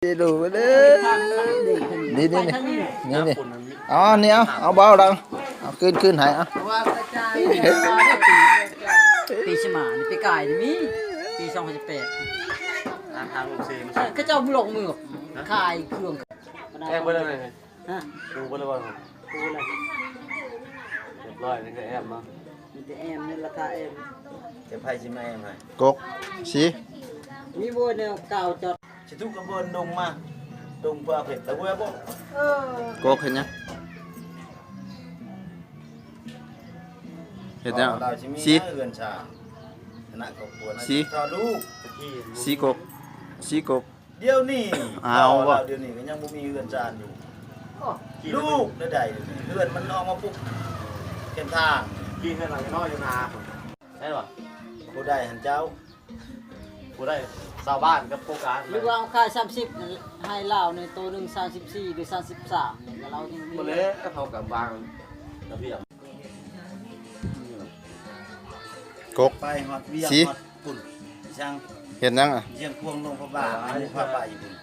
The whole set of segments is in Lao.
ເດໂດເດີ ນີ້ໆ ນີ້ໆ ນີ້ໆ ເອົາ ນີ້ ເອົາ ເອົາເບົາດັງ ເອົາ ຄືນ ຄືນໃຫ້ ເອົາ ປີຊິມານີ້ ປີກາຍນີ້ມີ ປີສອງພັນສິບແປດ ທາງ ທາງລົງເຊ ເອີ ເຂົາເຈົ້າລົງມືຂາຍເຄື່ອງ ແອກເບິດແລ້ວ ຮະ ປູເບິດແລ້ວບໍ່? ປູແລ້ວ ຮຽບຮ້ອຍ ນີ້ກໍແອມເນາະ ມີແຕ່ແອມນີ້ລະ ທາແອມ ແຕ່ໃຜຊິມາແອມໃຫ້? ກົກ ສີ ມີບໍ່ແນວກາວຈອດ? ຊິທຸກກະເບິ່ນດົງມາ ດົງເພື່ອເພັດຕະເວຍບໍ່? ເອີ ກົກເຮັດຫຍັງ? ເຮັດຫຍັງ? ລາວຊິມີ ສີ ເຮືອນຊານ ຄະນະຄອບຄົວ ສີ ທອດລູກ ສີກົກ ສີກົກ ດຽວນີ້ ອ້າວ ບໍ່ ດຽວນີ້ກໍຍັງບໍ່ມີເຮືອນຊານຢູ່ ລູກໄດ້ ດຽວນີ້ເຮືອນມັນອອກມາປຸກເຕັມທາງ ກິນເຮືອນຫຼັງນ້ອຍຢູ່ນາພຸ້ນ ແມ່ນບໍ່? ຜູ້ໃດຫັ້ນເຈົ້າ? ຜູ້ໃດ? ຊາວບ້ານກັບໂຄງການ ຫຼືວ່າເອົາຂາຍສາມສິບ ໃຫ້ລາວໃນໂຕໜຶ່ງ ສາມສິບສີ່ ຫຼື ສາມສິບສາມ ນີ້ກໍລາວຍັງມີ ບໍ່ແລ້ວ ເຂົາກໍວາງລະບຽບ ກົກ ໄປຮອດວຽງ ສີ ຮອດພຸ້ນ ຊ່າງ ເຮັດຫຍັງອະ? ຊຽງຂວາງ ຫຼວງພະບາງ ອັນນີ້ພາໄປພຸ້ນ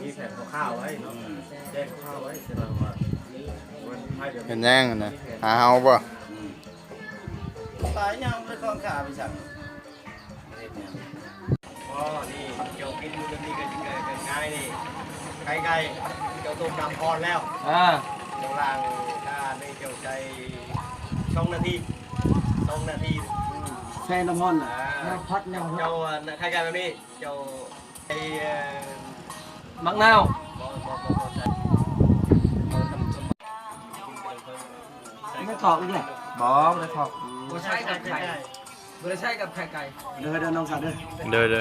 ມີແຜນຄ່າວໆໄວ້ເນາະ ອືມ ແຈ້ງຄ່າວໆໄວ້ ແຕ່ວ່າ ເຮັດຫຍັງນະ? ຫາເຮົາບໍ່? ອືມ ໄປຫຍັງ ໄປຂອງຂ້າໄປສັ່ງ ເຮັດຫຍັງ? ອໍ ນີ້ເຈົ້າກິນຢູ່ແບບນີ້ກໍ ກໍ ກໍງ່າຍນີ້ ໄກ່ ໄກ່ ເຈົ້າຕົ້ມນ້ຳຮ້ອນແລ້ວ ອ່າ ເຈົ້າລ້າງ ຖ້າໃຫ້ເຈົ້າໃຊ້ສອງນາທີ ສອງນາທີ ໃສ່ນ້ຳຮ້ອນນະ ອ່າ ນ້ຳພັດ ນ້ຳ ເຈົ້າ ອ່າ ໄຂ່ໄກ່ແບບນີ້ ເຈົ້າໃສ່ ເອີ ໝາກນາວ ບໍ່ ບໍ່ ບໍ່ ບໍ່ໃສ່ ໄດ້ຖອກອີກແລ້ວ ບໍ່ ບໍ່ໄດ້ຖອກ ບໍ່ໃຊ້ກັບໄຂ່ ບໍ່ໄດ້ໃຊ້ກັບໄຂ່ໄກ່ ເດີ ເດີ ນ້ອງສາວເດີ ເດີ ເດີ.